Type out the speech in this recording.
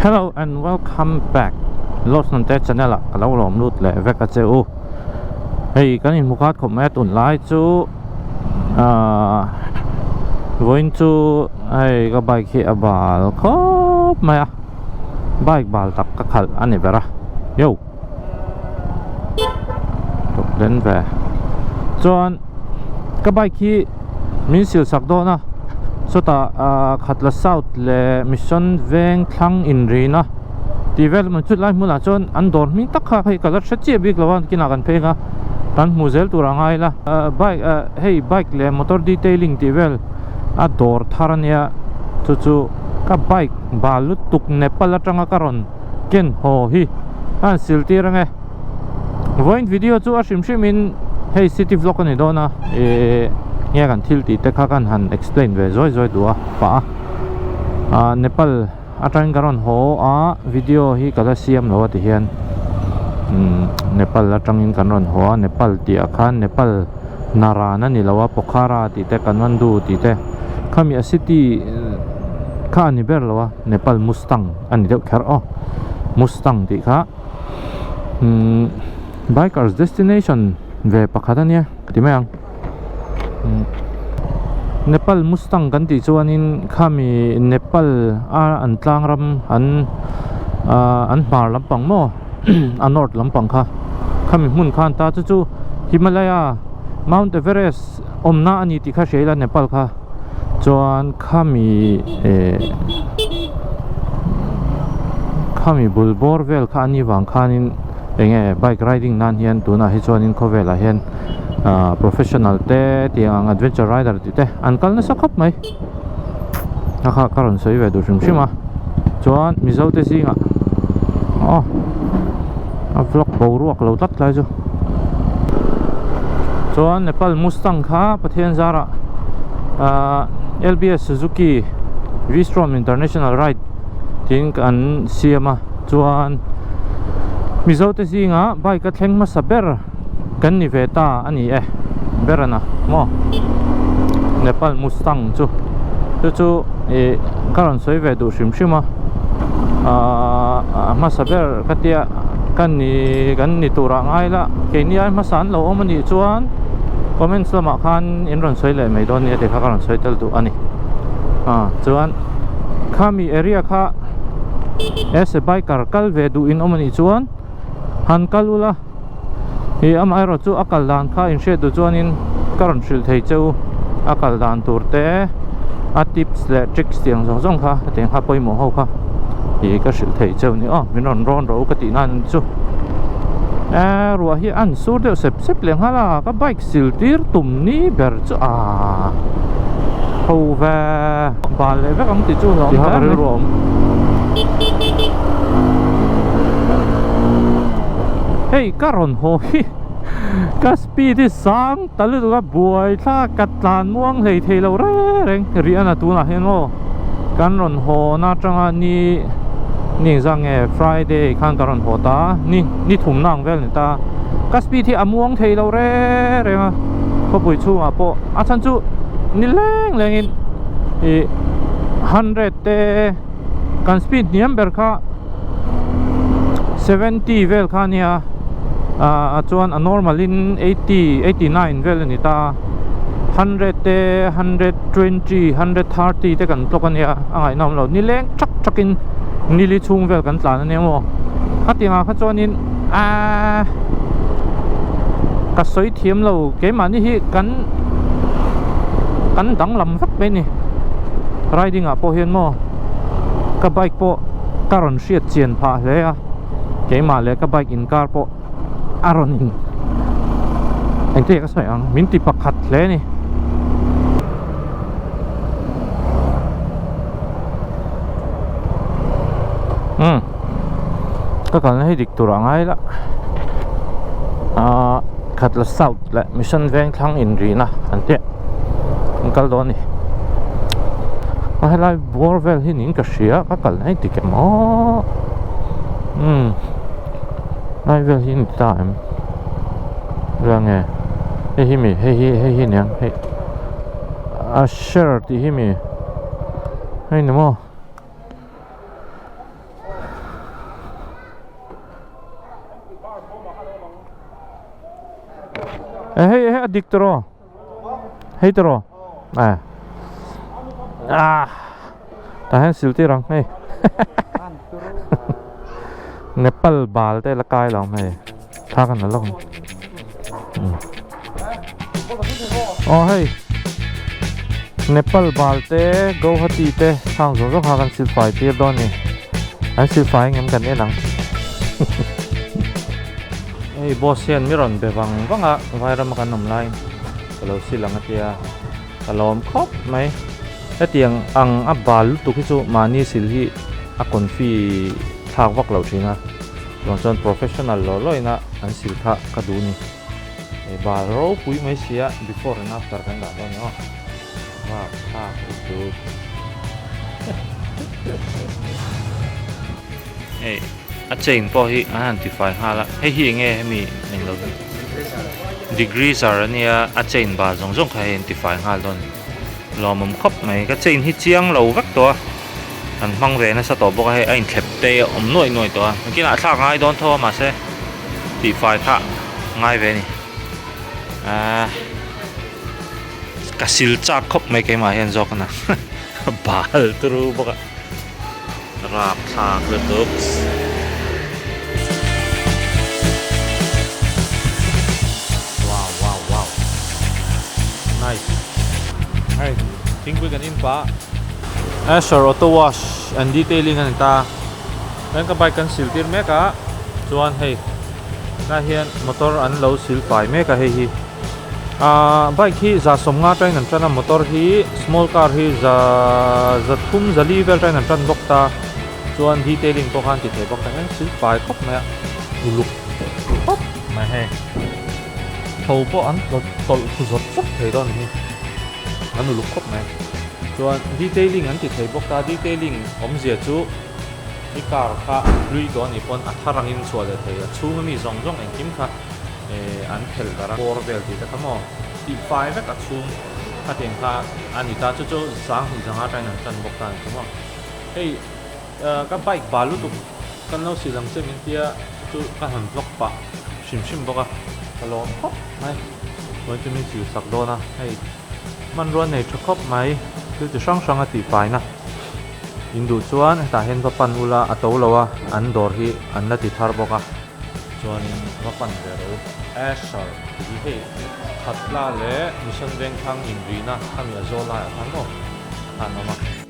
Hello and welcome back Los Nante channel ah ka lo lawm lut leh vek a che u hei kan inhmu khat khawp mai a tunlai chu ahh vawiin chu hei ka bike hi a bal khawp mai a bike bal tak ka khalh a ni ber a yo tawp den ve chuan ka bike hi min sil sak dawn a chutah ahh Khatla South leh Mission Veng thlang inrin a tih vel hmun chut lai hmunah chuan an dawr hming tak kha hei ka la hre chiah bik lo a kinah kan phei ang a kan hmu zel tur a ngai ila ahh bike ah hei bike leh motor detailing tih vel a dawr thar ania chu chu ka bike bal lutuk Nepal atanga ka rawn ken haw hi a han sil tir ange vawiin video chu a hrim hrim in hei city vlog a ni dawn a ihh nge kan thil tih te kha kan han explain ve zawi zawi duh a pah a ah Nepal atangin ka rawn haw a video hi ka la siam lo a ti hian umm Nepal atangin kan rawn haw a Nepal tih ah khan Nepal Naran a ni lo a Pokhara tih te Kathmandu tih te khami a city kha a ni ber lo a Nepal Mustang a ni deuh kher aw Mustang tih kha umm bikers destination ve pakhat a nia ti mai ang umm Nepal Mustang kan tih chuanin khami Nepal a an tlang ram an ahh an hmar lampang maw a north lampang kha khami hmun khan ta chu chu Himalaya Mount Everest awmna a ni tih kha hria ila Nepal kha chuan khami eh khami bul bawr vel kha a ni vang khanin eng nge bike riding nan hian tunah hi chuanin khawvelah hian ah professional te tiang ang adventure rider tih te an kal nasa khawp mai a kha ka rawn sawi ve duh hrim hrim a chuan mizo te zingah aw a vlog boruak lo tlat lai chu chuan Nepal Mustang kha Pathian zarah ahh L_B_S Suzuki V-Strom International Ride tiin an siam a chuan mizo te zingah bike a thleng hmasa ber kan ni ve ta a ni e ber a na maw Nepal Mustang chu chu chu ih ka rawn sawi ve duh hrim hrim a ahh a hmasa ber ka tia ka ni kan ni turah ngai la keini ai hmasa an lo awm a nih chuan comments lamah khan in rawn sawi leh mai dawn nia tih kha ka rawn sawi tel duh a ni ah chuan khami area kha as a biker kal ve duh in awm a nih chuan han kal ula. Ih amaherawh chu a kal dan kha in hriat duh chuanin ka rawn hrilh thei che u a kal dan tur te a tips leh tricks tih ang zawng zawng kha hetiang kha pawimawh ho kha ih ka hrilh thei che u ni aw min rawn rawn rawh u ka tih nan chu eh ruah hi a an sur deuh sep sep leh nghal a ka bike sil tir tum ni ber chu aaa ho ve bal leh vek ang tih chu hlauhawm hle mai. Hei ka rawn haw hi ka speed hi sang ta lutuk a buai thlak ka tlan muang hlei thei lo reng reng rih a na tunah hian maw kan rawn haw na atanga ni ni engzah nge friday khan ka rawn haw ta ni ni thumna ang vel a ni ta ka speed hi a muang thei lo reng reng a khawpui chhungah pawh a chhan chu ni leng lengin ih hundred te kan speed hniam ber kha. 70 vel kha ania ah chuan a normal in 80 89 vel a ni ta 100 te 120 130 te kan tlawk ania a ngaihnawm lo nileng thak thak in nili chhung vel kan tlan ania maw khatiang ah kha chuanin aaa ka sawi thiam lo keimahni hi kan kan danglam vek mai a ni riding ah pawh hian maw ka bike pawh ka rawn hriat chian phah hle a keimah leh ka bike inkar pawh a rawn in engtin nge ka sawi ang min ti pakhat hle a ni umm ka kalna hi dik tur a ngai la ahh Khatla South leh Mission Vengthlang inrihna an tih an kal dawn a ni a helai bawr vel hi niin ka hria ka kal na dik em aw umm lai vel hi a ni ta em vel nge hei hi mi hei hi hei hi aniang hei a share tih hi mi hei ni maw. Eh hei hei a dik tawh hei tawh eh ah tah hian sil tir ang hei Nepal bal te la kai lo ang hei thla kan la lawk ang aw hei Nepal bal te Guwahati te khang zawng zawng kha kan sil fai tir dawn a ni an sil fai ang em kan en ang. Hei boss hian mi rawn be vang vang a vairama kan awm laiin ka lo sil ang a tia ka lawm khawp mai hetiang ang a bal lutuk hi chu mahni sil hi a confi thlak vak loh thin a chuan chuan professional law law ina an sil kha ka duh ni hei bal ropui mai sia before and after kan dah dawn ni aw vak thlak lutuk hei. A chain pawh hi an han tifai nghal a hei hi enge hemi englo hi degreaser ania a chain bal zawng zawng kha hei an tifai nghal dawn a ni lawmawm khawp mai ka chain hi chiang lo vek tawh a an hmang ve nasa tawh bawk a hei a inthlep te a awm nuaih nuaih tawh a nakinah thlak ngai dawn tho a mahse tihfai kha ngai ve a ni ahh ka sil chak khawp mai keimah hian zawk a na bal turu bawk a. Rapthlak lutuk. Wow wow wow. Nice. Hei thingpui kan in pah. Asher Auto Wash and Detailing a ni ta. Chuan ka bike kan sil tir mek a chuan hei lai hian motor an lo sil fai mek a hei hi. Ahh bike hi za sawmnga atangin an tan a motor hi small car hi za za thum za li vel atangin an tan bawk ta chuan detailing pawh khan ti thei bawk ta hian thil fai khawp mai a uluk khawp mai hei tho pawh an tawlh thu zawt zawt thei dawn a ni hi an uluk khawp mai chuan detailing an ti thei bawk ta detailing awmzia chu i car kha hlui tawh a nih pawn a thar angin chhuah leh thei a chhung ami zawng zawng engkim kha. Ehh an phelh darh a bawr vel tih te kha maw tih fai vek a chhung khatiang kha a ni ta chu chu sanghnih zanga atangin an tan bawk ta a ni chu maw hei ehh ka bike bal lutuk kan lo sil ang che min tia chu chu ka han vlog pah hrim hrim bawk a ka lawm khawp mai chuan chu min sil sak dawn a hei hmanrua nei tha khawp mai thil chi hrang hrang a tih fai na in duh chuan hetah hian va pan ula a to lo a an dawr hi an la ti thar bawk a. Chuanin va pan ve ro. Asher tih hi hei Khatla leh Mission Vengthlang inrina khami a zawl laiah khan maw khan awm a.